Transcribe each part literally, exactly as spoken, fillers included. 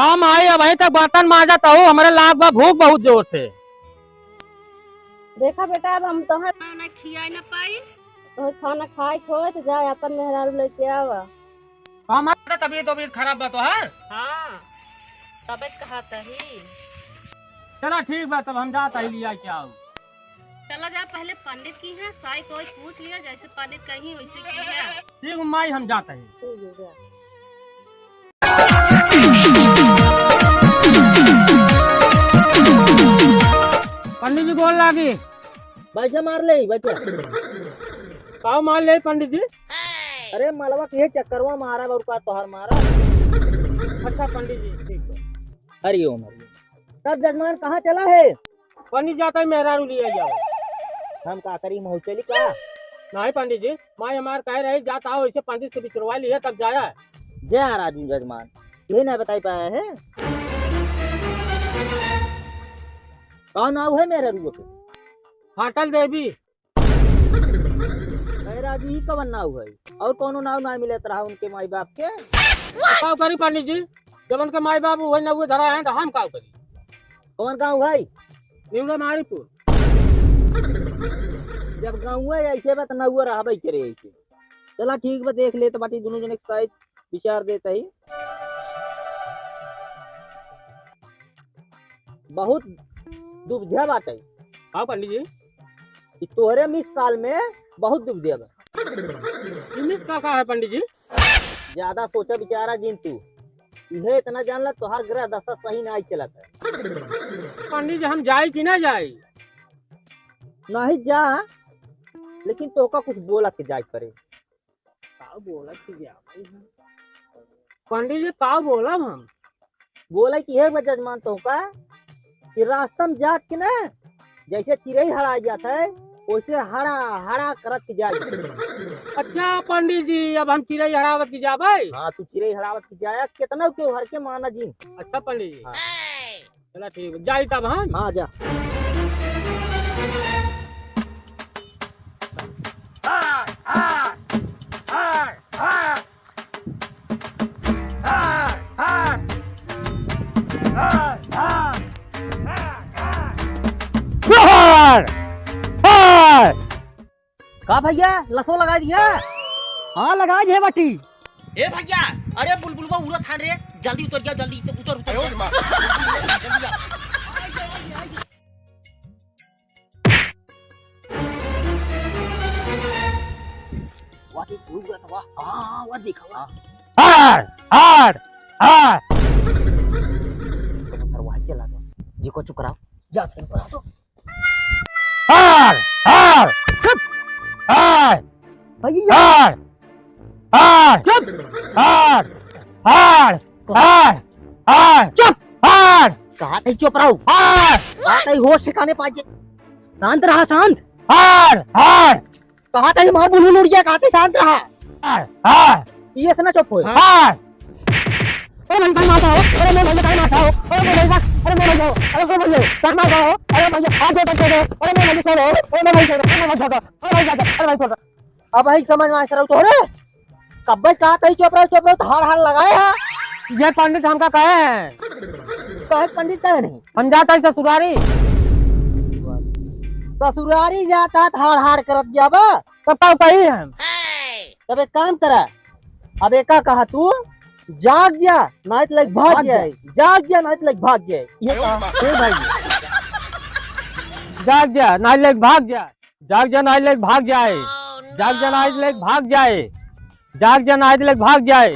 हम आई, अबहीं तक बर्तन माँजत हूँ, हमरे लाग बा भूख बहुत जोर से। देखा बेटा, अब हम तोहर खाना खियाए ना पाई। तोहर खाना खाए के होए तो जा, अपन मेहरारू लेके आवा। हमार तबियत, तबियत खराब बा तोहार? हाँ, तबियत कहा तही। चला ठीक बा, तब हम जात ही लिया के आऊ। चला जा पहले पंडित की है, साई को पूछ लिया, जैसे पंडित कहीं वैसे की है। ठीक माई, हम जात ही। ठीक है, जा। पंडित जी गोड़ लागी। बैठा मार ले, बैठा। काव मार ले पंडित जी? अरे मलवा के चक्करवा मारा और का तोहार मारा। अच्छा पंडित जी, ठीक है। हरिओम, हरिओम। तब जजमान कहाँ चला है? पंडित जाता है मेहरारू लिया जाओ। हम का करी, महू चली का? नहीं पंडित जी, माई हमार कह रही जात आओ, इसे पंडित से बिचरवा लिया तब जाया। जय राजू जजमान, ये ना बताई पाया है। कौन नाव है मेहरारू के? फाटल देवी। अरे राजू, ई कवन नाव है? और कौनो नाव ना मिलत रहा उनके माई बाप के? का करी पंडित जी, जब उनके माई बाप वही नौवे धरा है तो हम का करी? कौन गाँव है? निमरा मारीपुर। जब गाँव है ऐसे बा तो नौवे रहबे करे ऐसे। चला ठीक बा, देख लेत बाटी दोनों जने के साइज। विचार देत ही। बहुत दुविधा बाटे। हाँ पंडित जी। ई तोहरे मिस कॉल में बहुत दुविधा बा। ई मिस कॉल का है पंडित जी? ज्यादा सोचा विचारा जिन तू। इहे इतना जान ला, तोहार ग्रह दशा सही नाई चलत है। पंडित जी, हम जाई कि ना जाई? नहीं जा, लेकिन तोहका कुछ बोला के जाए पड़े। का बोलत ही जा भाई हम? पंडित जी, का बोलब हम? बोले कि हे बा जजमान तोहका कि रास्ता में जात के ना, जैसे चिरई हड़ा जात है, वैसे हड़ा, हड़ा करत के जाए। अच्छा पंडित जी, अब हम चिरई हड़ावत के जाबे? हाँ, तू चिरई हड़ावत के जाया, कितना के हर के माना जी। अच्छा पंडित जी। हाँ। चला ठीक बा, जाई तब हम। हाँ, जा। जोहार! हाय! का भैया, लसो लगाई दिया? हाँ, लगाई दिया बाटी। ए भैया, अरे बुलबुलवा उड़त हन रे, जल्दी उतर जा, जल्दी उतर, उतर, उतर। आयो रे माँ। जल्दी आ। वाह, ये उड़त बा। हाँ, वाह, देखा, वाह। हार, हार, हार। कबूतर वहाँ चला गया। देखो, चुप रहा। जा, चुप रहा तो। हार, हार, चुप, हार, भैया। हार, हार, चुप, हार, हार, हार, हार, चुप, हार। कहा नहीं चुप रहो। हार। कहा नहीं होश ठिकाने पाजे। शांत रहा, शांत। हार, हार। कहा था ये माँ बुलू लुड़िया, कहा था शांत रहा। हाँ, हाँ। ये इतना चुप होए। हाँ। अरे मन भाई मारता हो, अरे मैं भैया भाई मारता हो, अरे मैं भैया, अरे मैं भैया, अरे मैं भैया, भाई मारता हो, अरे भैया, हाथ जोड़ के दे, अरे मैं भैया छोड़ो, अरे मैं भाई छोड़ो, अरे मैं भाई छोड़ो, अरे भाई छोड़ो, अरे भाई छोड़ो। अब भाई समझ में आए सरऊ तोहरे, कब्बे से कहा था चुप रहो, चुप रहो, तो हार हार लगाए है। ये पंडित हमका कहे हैं। कहे पंडित कहे नहीं। हम जाता है ससुरारी। ससुरारी जाता है तो हार हार करत जाबा। तो का कही हम? तब एक काम करा, अब एका कहा तू, जाग जा, नाइट लाइक भाग भाग जा। जाए, जाग जा, नाइट लाइक भाग जाए, ये कहा। हे भाई, जाग जा, नाइट लाइक भाग जा, जाग जा, नाइट लाइक भाग जाए, जाग जा, नाइट लाइक भाग जाए, जाग जा, नाइट लाइक भाग जाए,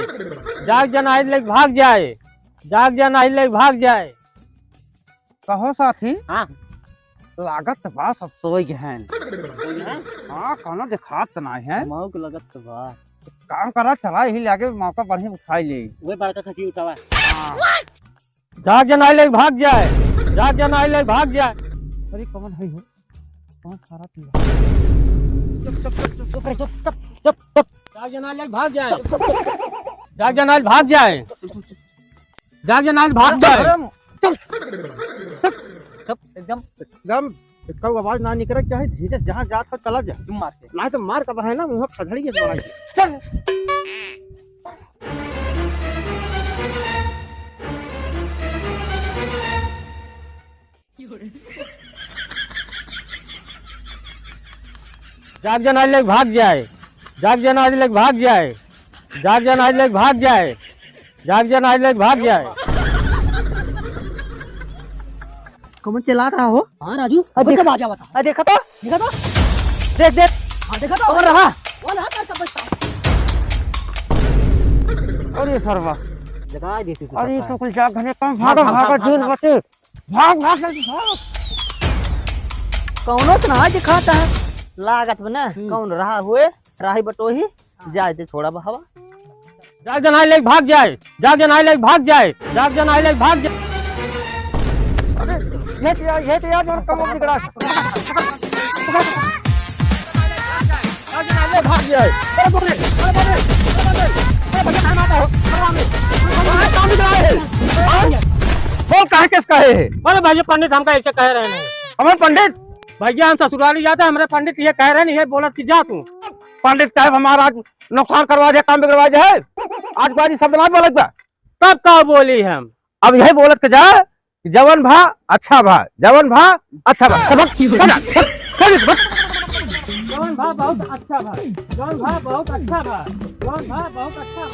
जाग जा, नाइट लाइक भाग जाए, जाग जा, नाइट लाइक भाग जाए। कहो साथी। हाँ। लागत बा सब सोई गए हैं। सोई गए हैं? हाँ, कौनो देखात त नाई है। मौक लगत त बा। काम करा, चला यही लागे मौका बढ़िया उठाई ले। वही बड़का खसी उठावा। हाँ। जाग जा नाई ले भाग जाए, जाग जा नाई ले भाग जाए। अरे कौन है हो? कौन सारा पीला? चुप, चुप, चुप, चुप, चुप रे, चुप, चुप, चुप, चुप। जाग जा नाई ले भाग जाए। चुप, चुप, चुप। जाग जा नाई ले भाग जाए। जाग जा, नाई ले भाग जाए। अरे, चुप। चुप, एकदम। एकदम एक आवाज ना निकले, चाहे धीरे जहाँ जात हो चला जा। तुम मार के। ना तो मार का बहाना मुँह खजड़ी के बड़ा। चल। जाग जाना आज लेके भाग जाए, जाग जाना आज लेके भाग जाए, जाग जाना आज लेके भाग जाए, जाग जाना आज लेके भाग जाए। कौन चिल्लात रहा हो? हाँ राजू, अबे अबे सब आ जावा था। अरे देखा तो, देखा तो, देख देख। हाँ देखा तो। कौन रहा? कौन रहा? कर सब बचता। अरे सरवा। जगा दे तू। अरे तो कुल जाग घने काम भागा, भागा, भागा, भागा, जून भागा। बचे। भाग, भाग, जल्दी भाग। कौनो तो ना दिखाता है। लागत में ना, हम्म। कौन रहा हुए, राही बटोही, जाए दे, छोड़ा बहावा। जाग जनाई लेके भाग जाए, जाग जनाई लेके भाग जाए, जाग जनाई लेके भाग जाए। अरे, ये तो यार, ये तो यार, जो कम बिगड़ा। अरे बोले, अरे बोले, अरे बोले, अरे भैया, टाइम आता हो, अरे बोले, अरे काम निकला है। हाँ? बोल, काहे केस काहे है? अरे भैया, पंडित हमका ऐसे कह रहे हैं। हमारे पंडित? भैया, हम ससुराली जाते हैं, हमारे पंडित ये कह रहे हैं, ये बोलत कि जा तू। पंडित काहे हमारा आज नुकसान करवा दे, काम बिगड़वा दे है? आज को आज ये शब्द ना बोलत बा। तब का बोली हम? अब यही बोलत के जा, जवन भा अच्छा भा, जवन भा अच्छा भा। चल भग, चल जा, चल, चल, भग। जवन भा बहुत अच्छा भा, जवन भा बहुत अच्छा भा, जवन भा बहुत अच्छा भा।